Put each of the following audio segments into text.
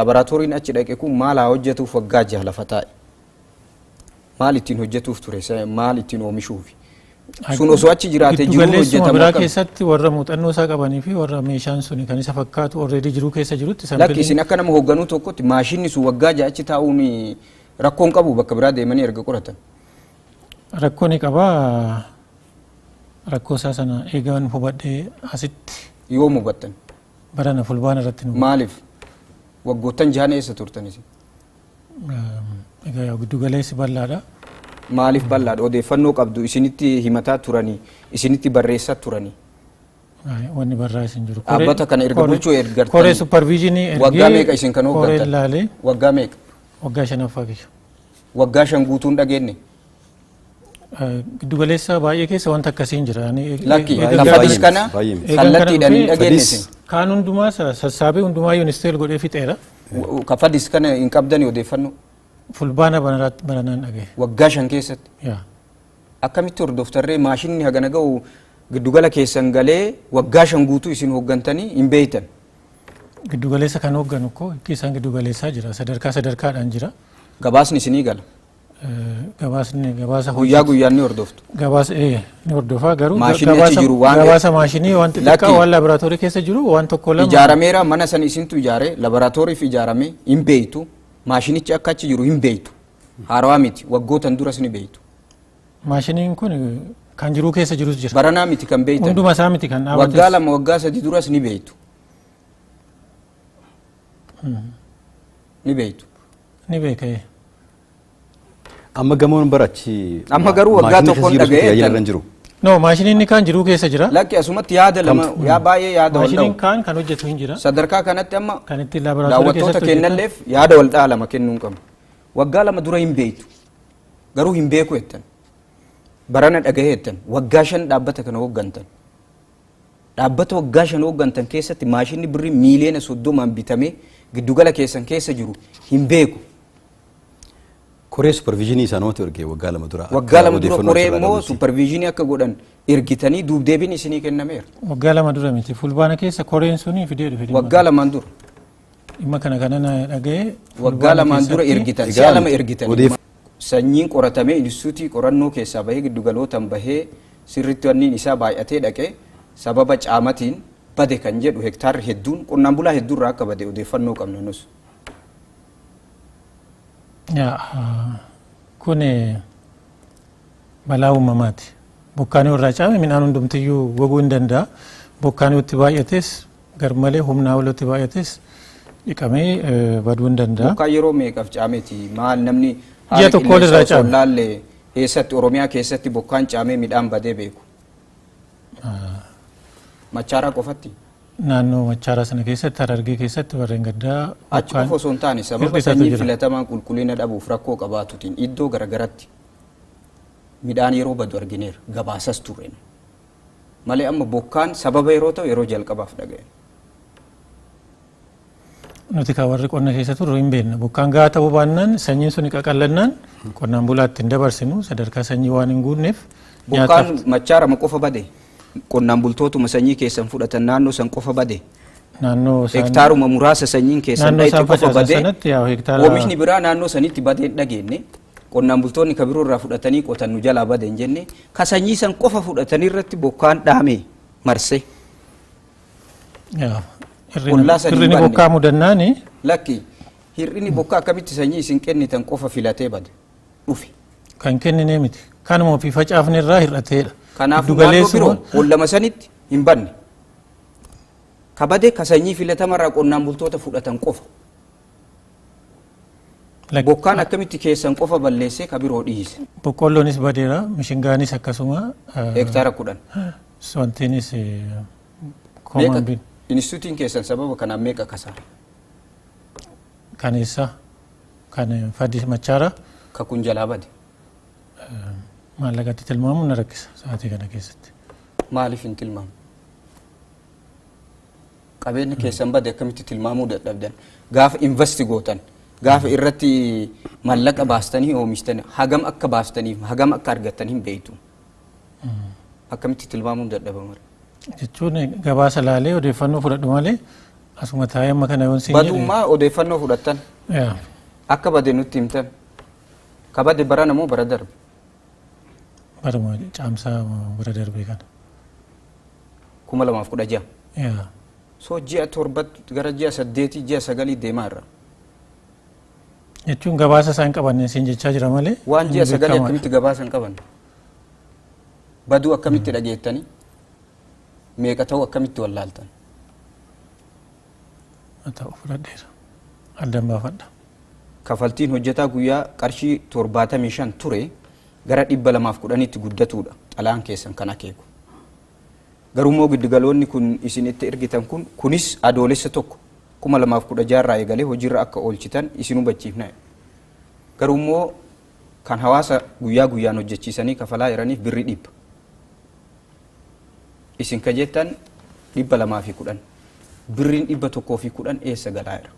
Laaboraatooriin achi dhaqe kun maal haa hojjetuuf waggaa 6 lafa taa'e? Maal ittiin hojjetuuf ture? Maal ittiin oomishuufi? Sun osoo achi jiraate jiruun Giddugaleessuma hojjetamu biraa akkam? keessatti warra muuxannoo isaa qabanii fi warra meeshaan suni kan isa fakkaatu already jiruu keessa jirutti Lakki sampiliin isin akka nama hoogganuu tokkotti maashinni sun waggaa 6 achi taa'uun rakkoon qabu bakka biraa deemanii erga qoratan. Rakkoo ni qabaa. Rakkoo isaa sana eegan hubadhee asitti. Yoom hubattan? Barana Fulbaana irratti nu. Maaliif? Waggoottan jahan eessa turtan isin? Egaa giddugaleessi bal'aadha. Maaliif bal'aadha? Odeeffannoo qabdu isinitti himataa turanii, isinitti barreessaa turanii. Wanni barraa isin jiru. Dhaabbata kana erga bulchuu ergartanii. Koree supervisionii ergee. Waggaa meeqa isin kan hooggantan? Koreen laalee. Waggaa meeqa? Waggaa 5ffaa kiyya. Waggaa 5 guutuun dhageenye? Giddugaleessa baay'ee keessa wanta akkasii hin jira. Lakki kaffadis kana kallattiidhaan hin dhageenye isin. Kaan hundumaa sassaabee hundumaa yuunisteel godhee fixeera. Kaffadis kana hin qabdani odeeffannoo? Fulbaana baranaan dhagaye. Waggaa 5 keessatti? Yaa. Akkamitti hordoftarree maashinni hagana ga'u giddugala keessan galee waggaa 5 guutuu isin hooggantanii hin beektan? Giddugaleessa kan hoogganu koo hiikki isaan giddugaleessaa jira. Sadarkaa sadarkaadhaan jira. Gabaasni isinii gala? Gabaasni gabaasa Guyyaa guyyaan ni hordoftu? Gabaasa ni hordofaa garuu Maashinni achi jiru waan gabaasa maashinii waan xixiqqaa waan laaboraatoorii keessa jiru waan tokko lama. Ijaarameera mana san isintu ijaare laaboraatooriif ijaarame hin beektu. Maashinichi akka achi jiru hin beektu. Haarawaa miti waggootan duras ni beektu. Maashiniin kun kan jiruu keessa jirus jira. Baranaa miti kan beektan. Hunduma isaa miti kan dhaabates. Waggaa 2 waggaa 3 duras ni beektu. Ni beektu. Ni beeka. Amma gamoon barachi. Amma garuu waggaa tokkoon dhaga'ee tajaajila irra hin jiru. No, maashiniin inni kaan jiruu keessa jira. Lakki asumatti yaada lama yaa baay'ee yaada wal Maashiniin dha'u. kaan kan hojjetu hin jira. Sadarkaa kanatti amma kan ittiin laaboraatoorii daawwattoota keessatti hojjetan. kennalleef yaada wal dha'a lama kennuu hin qabnu. Waggaa 2 dura hin beektu. Garuu hin beeku jettan. Barana dhaga'ee jettan. Waggaa 5 dhaabbata kana hooggantan. Dhaabbata waggaa 5 hooggantan keessatti maashinni birrii miiliyoona 30 bitamee giddugala keessan keessa jiru hin beeku. Koree supervisionii isaanumatu ergee waggaa 2 dura. Waggaa 2 dura koree immoo supervisionii akka godhan ergitanii duubdeebiin isinii kennameera. Waggaa 2 dura miti. Fulbaana keessa koreen suni fidee dhufe. Waggaa 2 dura. Dhimma kana kana dhaga'ee. Waggaa 2 dura ergitan. Si'a 2 ergitan. Sanyiin qoratamee instituutii qorannoo keessaa bahee giddugalootaan bahee sirriitti wanniin isaa baay'atee dhaqee sababa caamatiin bade kan jedhu hektaarri hedduun qonnaan bulaa hedduurraa akka bade odeeffannoo qabna nus. Kun balaa uumamaati. Bokkaan yoo irraa caame midhaan hundumtiyyuu goguu hin danda'a. Bokkaan yoo itti baay'ates garmalee humnaa ol itti baay'ates dhiqamee baduu hin danda'a. Bokkaan yeroo meeqaaf caameeti? Maal namni Ji'a tokko ol irraa caame. Laalle eessatti Oromiyaa keessatti bokkaan caamee midhaan badee beeku? Machaaraa qofatti? Naannoo Machaaraa sana keessatti Harargee keessatti warreen gaddaa Achi qofa osoo hin taane sababa sanyii filatamaan qulqullina dhabuuf rakkoo qabaatutiin iddoo garagaratti midhaan yeroo badu argineera gabaasas turre. Malee amma bokkaan sababa yeroo ta'u yeroo jalqabaaf dhaga'e. Nuti kan warri qonna keessa turre hin beekna. Bokkaan gahaa ta'uu baannaan sanyiin suni qaqallannaan qonnaan bulaatti hin dabarsinu sadarkaa sanyii waan hin guunneef. Bokkaan Machaarama qofa bade. Qonnaan bultootuma sanyii keessan fudhatan naannoo san qofa bade. Naannoo isaan hektaaruma muraasa sanyiin keessan naannoo dhayite isaan qofa facaasan bade. sanatti yaa hektaara Oomishni biraa naannoo sanitti badee hin dhageenye. Qonnaan bultoonni ka biroo irraa fudhatanii qotan nu jalaa bade hin jenne. Ka sanyii san qofa fudhatanii irratti bokkaan dhaame marse. Ollaa sanii Hir'inni banne. bokkaa mudannaani. Lakki hir'inni bokkaa akkamitti sanyii isin kennitan qofa filatee bade dhufe. Kan kennine miti. Kanuma ofii facaafne irraa hir'ateedha. Kanaafuu naannoo biroo ollama sanitti hin banne. Ka bade ka sanyii filatamarraa qonnaan bultoota fudhatan qofa. Bokkaan akkamitti keessan qofa balleessee ka biroo dhiise. Boqqolloonis badeera, mishingaanis akkasuma. Hektaara 10. Wantiinis koomaan bin. Instituutiin keessan sababa kanaan meeqa kasaare? Kan eessa? Kan Fadis Machaara. Ka kun jalaa bade. Maallaqatti tilmaamuun na rakkisa sa'aatii kana keessatti. Maaliif hin tilmaamu? Qabeenyi keessan bade akkamitti tilmaamuu dadhabdan? Gaafa investi gootan, gaafa irratti maallaqa baastanii oomishtan, hagam akka baastaniif, hagam akka argattan hin beektu. Akkamitti tilmaamuun dadhabama? Jechuun gabaasa laalee odeeffannoo fudhadhu malee Asuma taa'ee amma kana yoon siin jedhe. Badummaa odeeffannoo fudhattan. Akka bade nutti himtan. Ka bade barana moo bara darbe? Baruma caamsaa bara darbee kana. 2016. So ji'a 7 gara ji'a 8 ji'a 9 deemaa irra. Jechuun gabaasa isaan qabanne siin jechaa jira malee. Waan ji'a 9 akkamitti gabaasa hin qabanne? Baduu akkamitti dhageettanii? Meeqa ta'uu akkamitti wallaaltan? Ta'u fudhadheera. Addan baafadha. Kafaltiin hojjetaa guyyaa qarshii 75 ture gara 210tti guddatuudha. Xalaan keessan kan akeeku. Garuu immoo giddugaloonni kun isin itti ergitan kun kunis adoolessa 1 2016 irraa eegalee hojiirra akka oolchitan isin hubachiifna. Garuu immoo kan hawaasa guyyaa guyyaan hojjechiisanii kafalaa jiraniif birri 100. Isin ka jettan 210. Birriin 110 eessa galaa jira?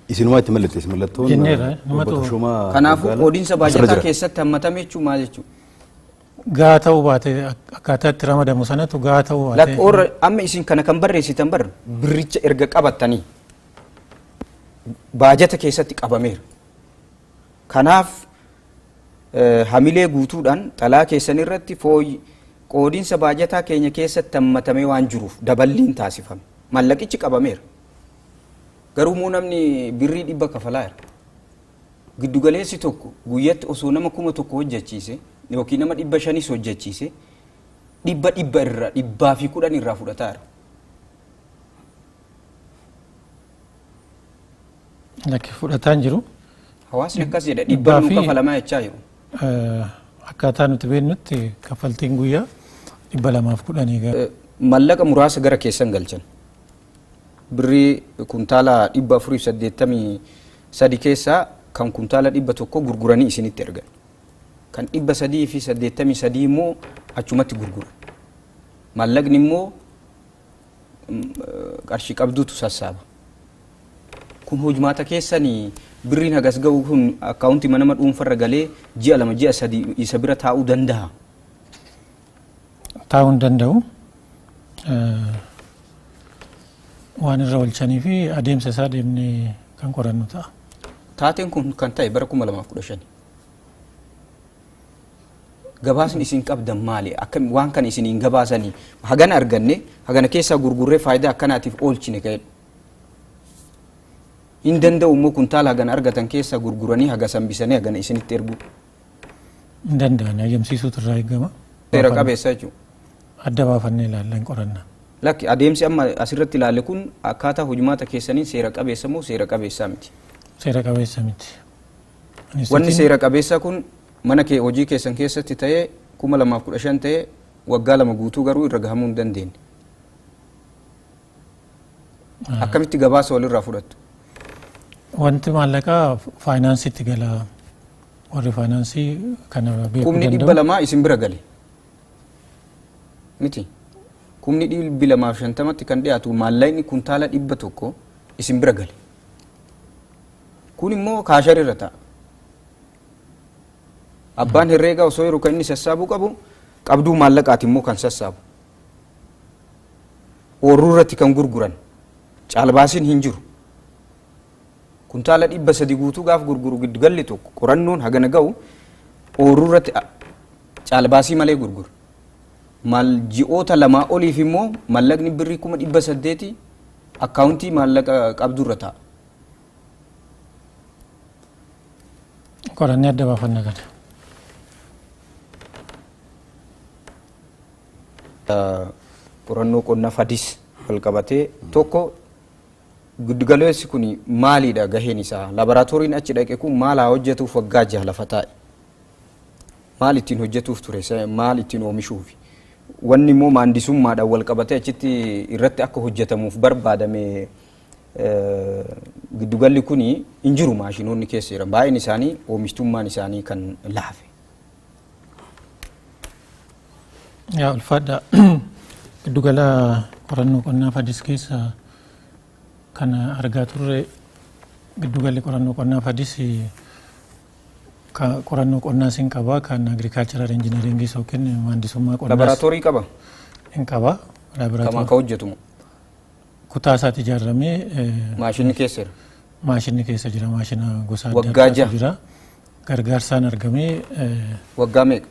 Isinumaa itti mallatteessi mallattoon Kanaafuu qoodiinsa baajataa keessatti hammatame jechuun maal jechuudha? Gaa ta'uu baate akkaataa itti ramadamu sanatu gaa ta'uu baate. Lakkoorra amma isin kana kan barreessitan bar birricha erga qabattanii baajata keessatti qabameera. Kanaaf hamilee guutuudhaan xalaa keessan irratti qoodiinsa baajataa keenya keessatti hammatamee waan jiruuf daballiin taasifame. Mallaqichi qabameera. Garuu immoo namni birrii 100 kafalaa jira. Giddugaleessi tokko guyyatti osoo nama 1000 hojjechiise yookiin nama 500 hojjechiise 100 irraa 110 irraa fudhataa jira. Lakki fudhataa hin jiru. Hawaasni akkas jedha 100 nu kafalamaa jechaa jiru. Akkaataa nuti beeknutti kaffaltiin guyyaa 210. Mallaqa muraasa gara keessan galchan. Birrii kuntaala 483 keessaa kan kuntaala 100 gurguranii isinitti ergan. Kan 383 immoo achumatti gurguran. Mallaqni immoo qarshii qabduutu sassaaba. Kun hojmaata keessanii birriin hagas ga'u kun akkaawuntii nama dhuunfarra galee ji'a 2 ji'a 3 isa bira taa'uu danda'a. Taa'uu hin danda'u. Waan irra oolchanii fi adeemsa isaa deemnee kan qorannu ta'a. Taateen kun kan ta'e bara 2015. Gabaasni isin qabdan maali? Akkam waan kana isin hin gabaasanii hagana arganne hagana keessaa gurgurree faayidaa akkanaatiif oolchine ka'e. Hin danda'u immoo kuntaala hagana argatan keessaa gurguranii haga sambisanii hagana isinitti ergu. Hin danda'an ayyamsiisuutu irraa eegama. Seera qabeessa jechuudha. Adda baafannee ilaalla hin qoranna. Lakki adeemsi amma asirratti ilaalle kun akkaataa hojumaata keessaniin seera qabeessa moo seera qabeessaa miti? Seera qabeessa miti. Wanni seera qabeessa kun mana kee hojii keessan keessatti ta'ee 2015 ta'ee waggaa 2 guutuu garuu irra gahamuu hin dandeenye. Akkamitti gabaasa walirraa fudhattu? Wanti maallaqaa faayinaansiitti gala. Warri faayinaansii kana beekuu Kumni danda'u. 200 isin bira gale. Miti. Kumni 250 kan dhiyaatu maallaqni kuntaala 100 isin bira gale. Kun immoo kaashar irra ta'a. Abbaan herreegaa osoo yeroo kan inni sassaabuu qabu qabduu maallaqaati immoo kan sassaabu. Oorruu irratti kan gurguran caalbaasiin hin jiru. Kuntaala 300 guutuu gaaf gurguru giddugalli tokko qorannoon hagana ga'u oorruu irratti caalbaasii malee gurgura. Maal ji'oota 2 oliif immoo maallaqni birrii 800,000 akkaawuntii maallaqa qabdurra ta'a. Qorannee adda baafanna kana. Qorannoo qonnaa fadis wal qabatee tokko giddugaleessi kun maalidha gaheen isaa? Laaboraatooriin achi dhaqe kun maal haa hojjetuuf waggaa 6 lafa taa'e? Maal ittiin hojjetuuf ture? Maal ittiin oomishuuf? Wanni immoo maandisummaadhaan wal qabatee achitti irratti akka hojjetamuuf barbaadame giddugalli kun hin jiru maashinoonni keessa jiran. Baay'een isaanii oomishtummaan isaanii kan laafe. Yaa ulfaadha. Giddugala qorannoo qonnaa fadis keessa kan argaa turre giddugalli qorannoo qonnaa fadis qorannoo qonnaas hin qaba kan agriikaalcharal injinaringii yookiin maandisummaa qonnaas. Laaboraatoorii qaba? Hin qaba. Kam akka hojjetu? Kutaa isaatti ijaaramee Maashinni keessa jira. Maashinni keessa jira, maashina gosa adda Waggaa addaatu 6. jira. Gargaarsaan argamee Waggaa meeqa?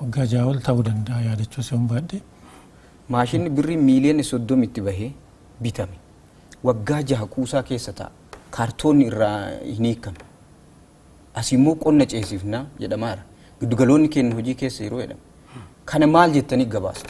Waggaa 6 ol ta'uu danda'a, yaadachuus yoon baadhe. Maashinni birrii miiliyoona 30 itti bahee bitame. Waggaa 6 kuusaa keessa ta'a. Kaartoonni irraa hin hiikame. As immoo qonna ceesifnaa jedhamaara. Giddugaloonni keenya hojii keessa yeroo jedhamu. Kana maal jettanii gabaastu?